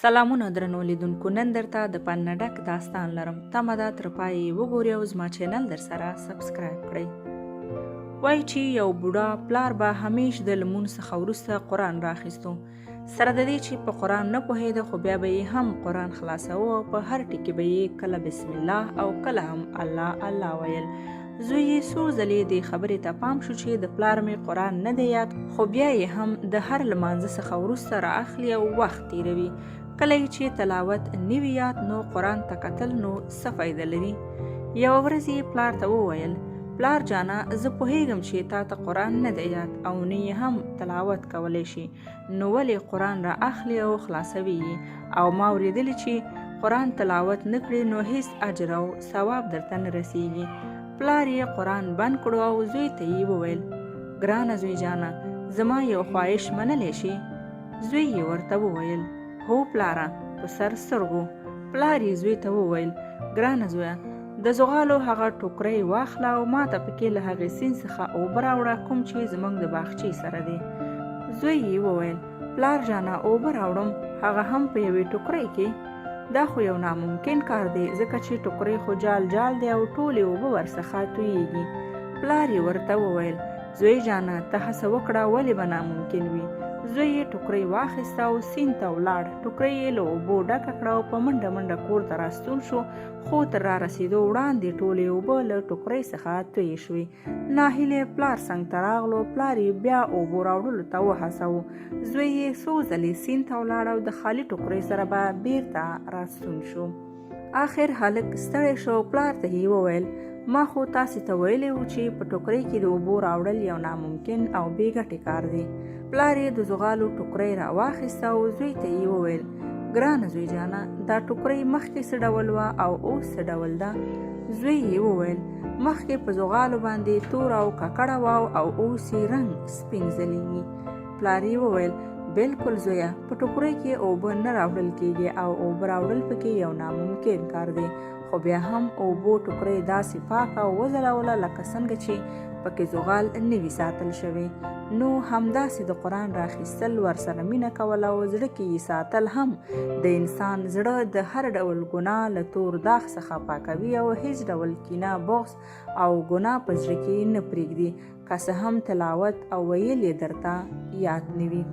سلامونه درنو لیدونکو، نن درته د پند نه ډک داستان لرم. تمه ده تر پایه یې وګورئ او زما چینل درسره سبسکرایب کړئ. وایي چې یو بوډا پلار به همیش د لمونځ څخه وروسته قرآن راخیستو. سره د دې چې په قرآن نه پوهېده، خو بیا به یې هم قرآن خلاصوه او په هر ټکي به یې کله بسم الله او کله هم الله الله ویل. زوی یې څو ځلې دې خبرې ته پام شو چې د پلار مې قرآن نه دی یاد، خو بیا یې هم د هر لمانځه څخه وروسته را اخلي او وخت تېروي. کله یې چې تلاوت نه وي یاد نو قرآن ته کتل نو څه فایده لري؟ یوه ورځ یې پلار ته وویل، پلار جانه، زه پوهېږم چې تا ته قرآن نه دی یاد او نه یې هم تلاوت کولی شي، نو ولې قرآن را اخلي او خلاصوي یې؟ او ما اورېدلي چې قرآن تلاوت نه کړې نو هیڅ اجر او ثواب درته نه رسیږي. پلار یې قرآن بند کړو او زوی ته یې وویل، ګرانه زوی جانه، زما یو خواهش منلی شي؟ زوی یې ورته وویل، هو پلاره، په سر سترګو. پلار یې زوی ته وویل، ګرانه زویه، د زغالو هغه ټوکرۍ واخله او ماته پکې له هغې سیند څخه اوبه راوړه کوم چې زموږ د باغچې سره دی. زوی یې وویل، پلار جانه، اوبه راوړم، هغه هم په یوې ټوکرۍ کې؟ دا خو یو ناممکن کار دی، ځکه چې ټوکرۍ خو جال جال دی او ټولې اوبه ورڅخه تویېږي. پلار یې ورته وویل، زوی جانه، ته هڅه وکړه، ولې به ناممکن وي؟ زوی یې ټوکرۍ واخیسته او سیند ته ولاړ. ټوکرۍ یې له اوبو ډکه کړه او په منډه منډه کور ته راستون شو، خو تر رارسېدو وړاندې ټولې اوبه له ټوکرۍ څخه تویې شوې. ناهیلی پلار څنګ ته راغلو، پلار یې بیا اوبو راوړلو ته وهڅاوه. زوی یې څو ځلې سیند ته ولاړ او د خالي ټوکرۍ سره به بیرته راستون شو. آخر هلک ستړی شو او پلار ته یې وویل، ما خو تاسې ته ویلي وو چې په ټوکرۍ کې د اوبو راوړل یو ناممکن او بې ګټې کار دی. پلار یې د زغالو ټوکرۍ راواخیسته او زوی ته یې وویل، ګرانه زوی جانه، دا ټوکرۍ مخکې څه ډول وه او اوس څه ډول ده؟ زوی یې وویل، مخکې په زغالو باندې توره او ککړه وه او اوس یې رنګ سپین ځلیږي. پلار یې وویل، بلکل زویه، په ټوکرۍ کې اوبه نه راوړل کیږي او اوبه راوړل پکې یو ناممکن کار دی، خو بیا هم اوبو ټوکرۍ داسې پاکه او وځلوله لکه څنګه چې پکې زغال نه وي ساتل شوی. نو همداسې د قرآن راخیستل، ورسره مینه کول او زړه کې یې ساتل هم د انسان زړه د هر ډول ګناه له تور داغ څخه پاکوي او هیڅ ډول کینه، بغض او ګناه په زړه کې نه پرېږدي، که څه هم تلاوت او ویل یې درته یاد نه وي.